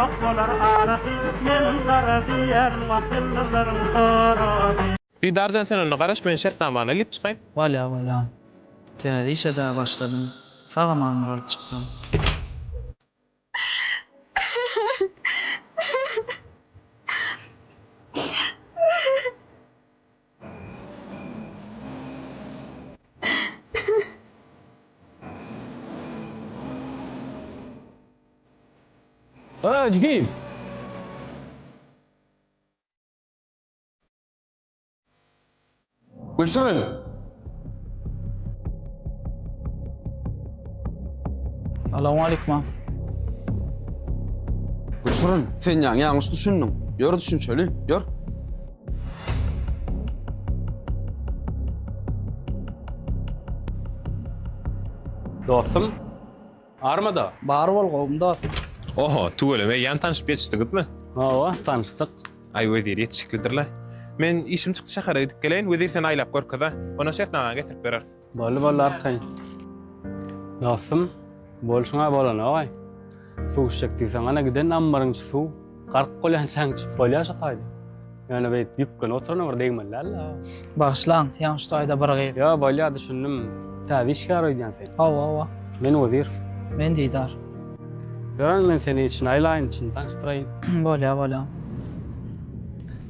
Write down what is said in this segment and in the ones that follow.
Ýok bolar arasy, meniň gara diýýänim wah ýyldyzlaryň sorasy. Didarjan sen onda garaş men şertnamany alyp çykaýyn. Bolýa bolýa. Täze işe-dä başladym. Sag-aman bir alyp çyksam. Öý, jigim! Gülşirin! Salowmaleýkim. Gülşirin, sen ýaňy ýalňyş düşündiň. Ýör düşünşeli, ýör. Dostum, armada. Bar bol gowmy dost. Oho, tüweleme, eýýäm tanşyp ýetişdiňizmi? Hawa, tanyşdyk. Aý wezir ýetişiklidirle. Men işim çykdy şähere gidip geleýin, wezir seni aýlap görkezä. Ondan şertnamany getirip berer. Boldy boldy arkaýyn. Dostum, bolşuň-a bolanok-aý. Suw içjek diýseň, ana giden ammaryň içi suw. Gark bolýançaň içip bolýar şo taýda. Ýöne beýdip ýüklenip oturana bir degmeli däl-le. Bagyşlaň, ýaňy şu taýda bir gyz. Ýo, bolýar, düşündim. Täze işgär öýdýän sen. Hawa, hawa. Men Wezir. Men Didar. Ýören men seni içine aýlaýyn, içini tanyşdyraýyn. Bolýar, bolýar.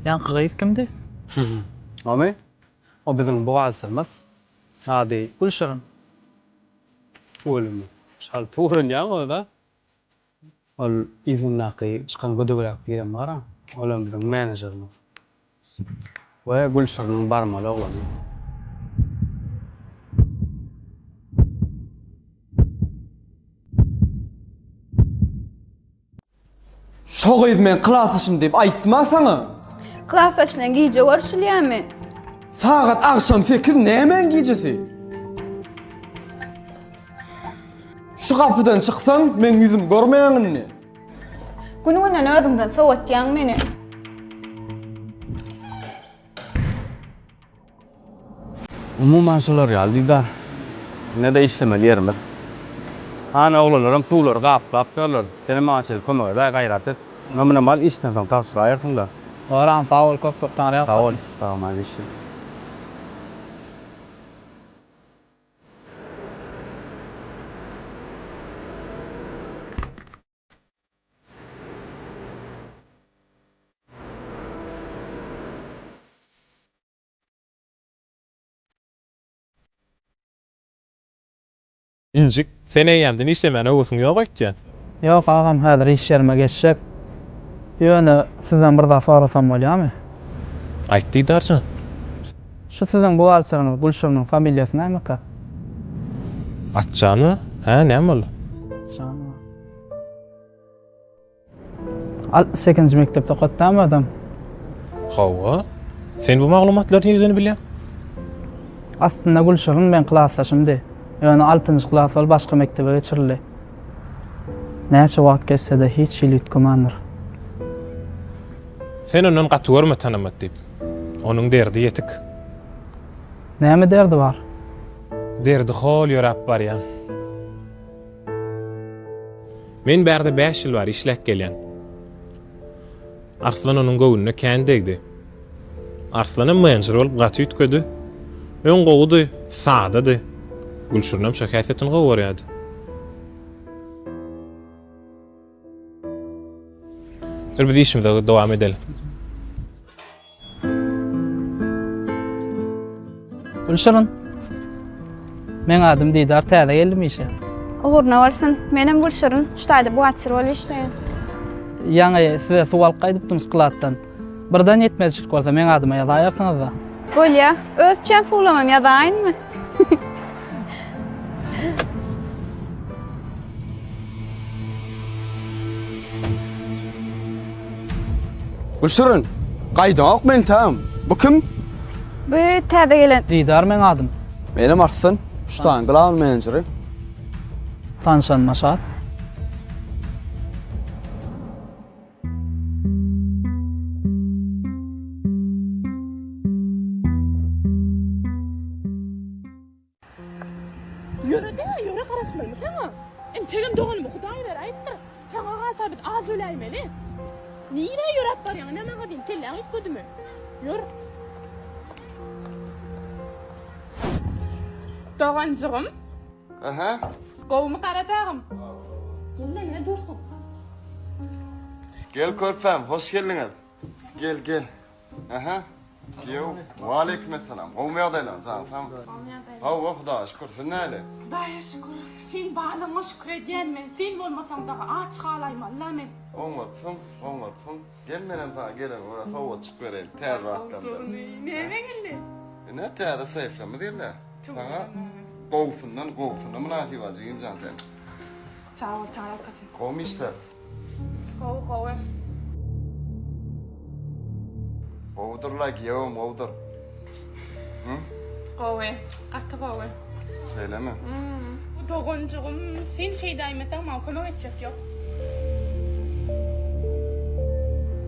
Ýaňky gyz kimdi? Omy? O biziň buhgalterimiz. Ady. Gülşirin. Tüweleme. Şal tüwlenýäň o-da. Ol yzyndaky çykan gödegräk birem bar-a, olam biziň menejerimiz. We Gülşiriniň barmaly oglany. Şo gyz meň klasdaşym diýip aýtdym-a saňa. Klasdaşyna gije görüşilýärmi? Sagat agşam sekiz nämäň gijesi? Şu gapydan çyksaň meň ýüzümi görmeýäň indi. Gün-günden özüňden sowatýaň meni. Umuman şolar ýaly Didar. Ine-de işlemeli ýerimiz. Hany oglanlaram suwlary gaplap ýörler. Senem maňa şeýle kömek edäý gaýrat et. Munam al işden soň tabşyraýarsyň-da. Oram sag bol köp köp taňry Sag bol. Sag bol maňa işi. Injik, sen eýýämden işlemäne höwesiň ýok öýtýän. Ýok agam häzir iş ýerime geçjek. Ýöne sizden bir zat sorasam bolýamy? Aýt Didarjan. Şu siziň buhgalteriňiz Gülşiriniň familiýasy nämeka? Atjanowa? Hä, näme boldy? Atjanowa. 68-nji mekdepde okatdamy adam? Hawa. Sen bu maglumatlary nirden bilýäň? Aslynda Gülşirin meň klasdaşymdy. Ýöne altynjy klas ol başga mekdebe geçirildi. Näçe wagt geçse-de hiç hili üýtgemändir. Sen ondan gaty görme tanamady diýip. Onuň derdi ýetik. Näme derdi bar? Derdi hol ýöräp barýan. Men bärde bäş ýyl bäri işläp gelýän. Arslan onuň göwnüne kän degdi. Arslanam menejer bolup gaty üýtgedi. Öň gowudy, sadady. Gülşirinem şo häsiýetini gowy görýärdi. Dur biz işimize dowam edeli. Gülşirin. Meň adym Didar, täze geldim işe. Ugruna bolsun. Menem Gülşirin. Şu taýda buhgalter bolup işleýän. Ýaňy size suw alyp gaýdypdym skladdan. Birden ýetmezçilik bolsa meň adyma ýazaýarsyňyz-da. Bolýa. Öz içýän suwlamam ýazaýynmy? Gülşirin, gaýdaňok men täm. Bu kim? Bu täze gelen. Didar meň adym. Menem Arslan, şu taýyň glawny menejeri. Tanşanyma şat. Ýöre-de, ýöre garaşmalymy saňa? Entegem doganymy Hudaý beräýipdir. Saňa galsa biz aç öläýmeli. Nirä ýöräp barýaň, ine magazin, kelläň üýtgedimi? Ýör. Doganjygym. Aha. Gowumy Garadagym? Gel-le, ne dursuň? Gel körpäm, hoş geldiňiz. Gel, gel. Aha. Giýew. Waleýkim essalam. Gowumy ýagdaýlaryň, janyň sagmy? Gowumy ýagdaýlar. Hawa, Hudaýa şükür. Siz nähili? Hudaýa şükür. Seň barlygyňa şükür edýän men. Sen bolmasaň dagy aç galaýmaly-la men. Oňartsyň, oňartsyň. Gel menem saňa gelene görä sowgatjyk bereýin, täze zatlardan. Näme geldi? Ine, täze seýflerimiz geldi. Saňa gowusyndan gowusyna mynasyp a jigim jan sen. Sag bol, taňryýalkasyn. Gowumy işler? Gowy, gowy. Gowudyr-la, giýewim gowudyr. Hı? Gowy, gaty gowy. Şeýlemi? Doganjygym, sen şeýdäýmeseň maňa kömek etjek ýok.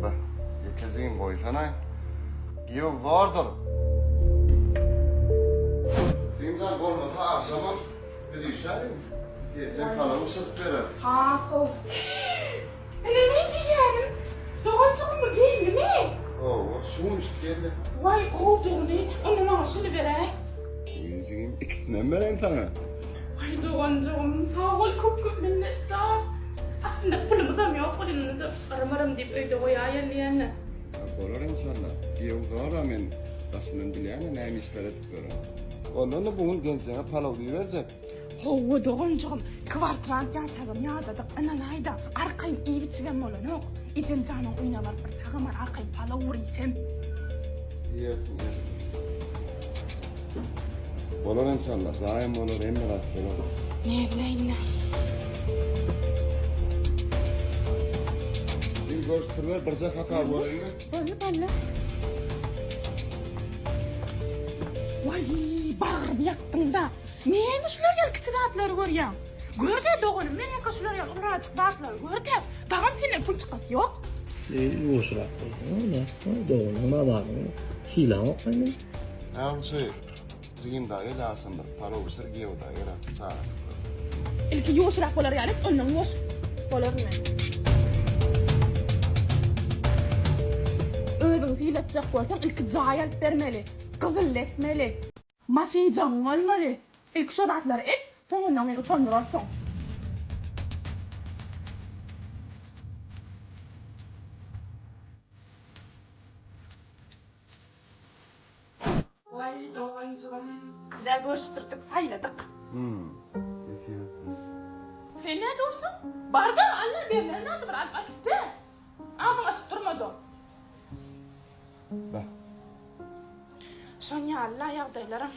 Bah, ýekejigim goýsana. Giýew zordur. Jigimjan bolmasa agşamam Biz üýşäliň. Ejem palaw bişirip berer. Has gowy. Ine men diýýänim. Doganjygym bu geldimi? Hawa, şu gün uçup geldi. Waý, gowudygyny. Onda maňa şuny beräý. Jigim, ikisinem bereýin saňa. Waý, doganjygym, sag bol, köp-köp minnetdar. Aslynda pulumyzam ýok welin, indi yrym-yrym diýip öýde goýaýyn diýende. Bolar enşalla. Giýew zor-a men daşyndan bilýän-ä näme işler edip ýören. Onda-da bu gün geljeňe palaw diýiberjek. Hawa, doganjygym, kwartirant ýaşabam ýadadyk, ynanaý-da, arkaýyn iýip-içibem bolanok. Ejem janyň öýüne baryp bir tagaman arkaýyn palaw bir iýsem. Iýersiň, iýersiň. Bolar enşalla, jaýam bolar, hemme zat bolar. Näbileýin-dä. Jigim görüşdiriber, birje hata göreýin. Boldy, boldy. Waý, bagrymy ýakdyň-da. Näme şular ýaly kiçi zatlary görýäň? Gör-de, doganym, meniňki şular ýaly ulurakjyk zatlary gör-de. Dagam senden pul çykasy ýok. Ýuwaşrak bolsaň, doganyň mazaryny sylaňok meni. Näme Jigim dagy gel agşam bir palow bişir giýew dagy gel çaga çykdy. Ilki ýuwaşrak bolar ýaly et ondan ýuwaş bolaryn men. Özüňi sylatjak bolsaň ilki jaý alyp bermeli, gyzylly etmeli. Maşynjaň bolmaly. Ilki şo zatlary et, soňundan meni utandyrarsyň. Waý doganjygym, bizä görüşdirdik, saýladyk. Hum, nesip etsin. Sen nä dursuň? Bar-da, Alla berlen zady bir alyp atyp-da. Agzyňy açyp durma-da. Bah. Şon ýaly-la ýagdaýlaram.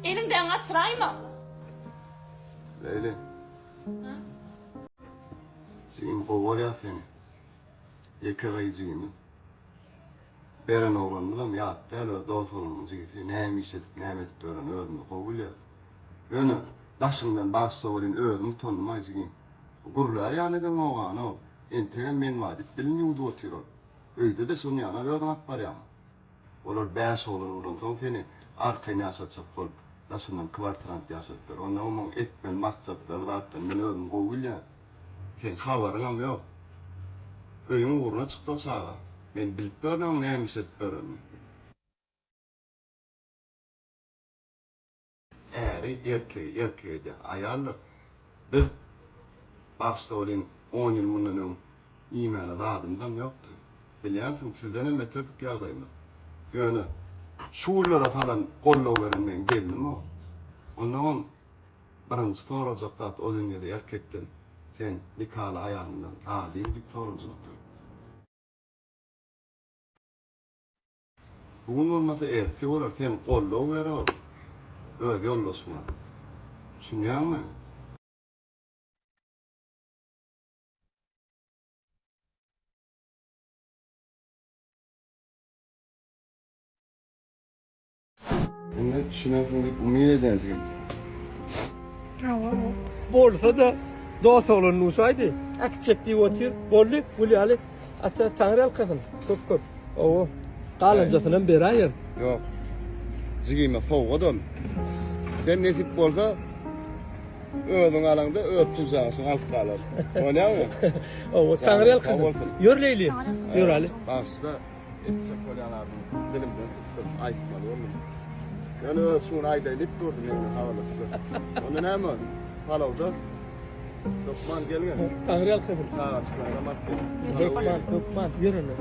Eliňden gaçyraýma. Leýli. Jigim gowy görýär seni. Ýeke gyz jigimiz. Beren oglanymyzam ýat däl öz dos oglanyň jigisi. Näme iş edip, näme edip ýörenini özümiz gowy bilýäs. Ýöne daşyňdan bagyşla welin özüm utandym-aý jigim. Gürlär ýaly edeňok-a-now. Entegem men bar diýip dilini ýuwdup otyr ol. Öýde-de şonuň ýaly özüň alyp barýaň. Olar bäş oglan bolansoň seni arkaýyn ýaşatjak bolup daşyndan kwartirant ýaşadyplar. Onda onuň etmeli maksatlary zatlaryny men özüm gowy bilýän. Seň habaryňam ýok. Öýüň ugruna çykdy o çaga. Men bilip ýörün onuň näme iş edip ýörenini. Äri erkegi erkek edýän aýaldyr. Biz bagyşla welin on ýyl mundan öň iýmäne zadymyzam ýokdy. Bilýänsiň sizdenem beterdik ýagdaýymyz. Ýöne şu günlere salan goldaw beren meň gelnim o. Onnoňam birinji soraljak zat o dünýede erkekden sen nikaly aýalyňdan razymy diýip soraljakdyr. Bu gün bolmasa ertir bolar, sen goldaw ber ol öz ýoldaşyňa. Düşünýäňmi? Indi düşünersiň diýip umyt edýän jigim. Hawa. Bolsa-da dost oglan duşaýdy. Äkitjek diýip otyr. Boldy, gül ýaly. Ata Taňry ýalkasyn. Köp köp. Hawa. Galanjasynam beräýer. Ýok. Jigime sowgat ol. Sen nesip bolsa. Özüň alaňda öz puljagyňy alyp galar. Bolýarmy? Owa, Taňry ýalkasyn. Ýör Leýli. Ýör Ali. Bagyşla, etjek bolýan adym dilimden sypdym, aýtmaly boldum. Ýöne öz şuny aýdaýyn diýip durdum, ýöne habarlaşyp. Onda näme? Palawda hökman gelgin. Taňry ýalkasyn. Çagaçyklaram alyp gel. Hökman, hökman. Ýör onda.